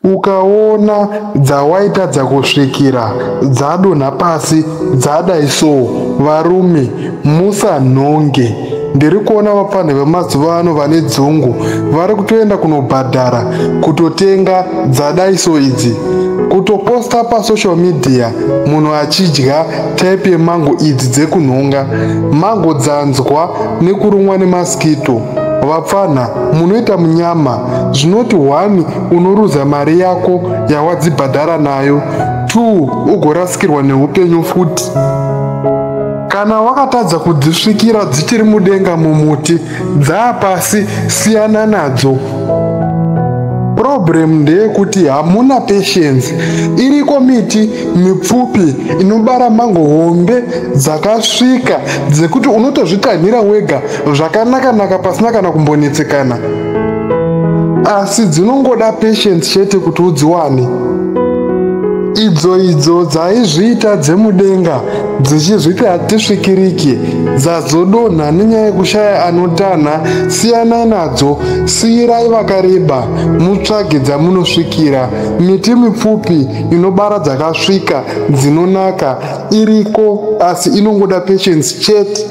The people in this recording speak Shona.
Ukaona dzawaitadza kusvikira dzadonha pasi dzadai so, varume musanhonge. Ndiri kuona vapfanha vemazuva ano vane dzungu vari kutoenda kunobhadhara kutotenga dzadai so idzi. Kutoposta pasocial media munhu achidya type yemango idzi dzekunhonga. Mango dzanzwa nekurumwa nemaskito. Vapfanha munoita munyama zvinoti 1 unoruza mari yako yawadzibhadhara nayo, 2 ugorasikirwa neupenyu futi. Kana wakatadza kudzisvikira dzichiri mudenga mumuti, dzaapasi siyana nadzo. Problem ndeyekuti hamuna patience. Iriko miti mipfupi inobara mango hombe dzakasvika dzekuti unotozvitanhira wega zvakanaka-naka pasina kana kumbonetsekana. Asi dzinongoda patience chete kuti udziwane. Idzo idzo dzaizviita dzemudenga dzichizviti hatisvikiriki dzazodonha nenyaya yekushaya anotanha. Siyanai nadzo, siyirai vakareba mutsvage dzamunosvikira. Miti mipfupi inobara dzakasvika dzinonaka iriko, asi inongoda patience chete.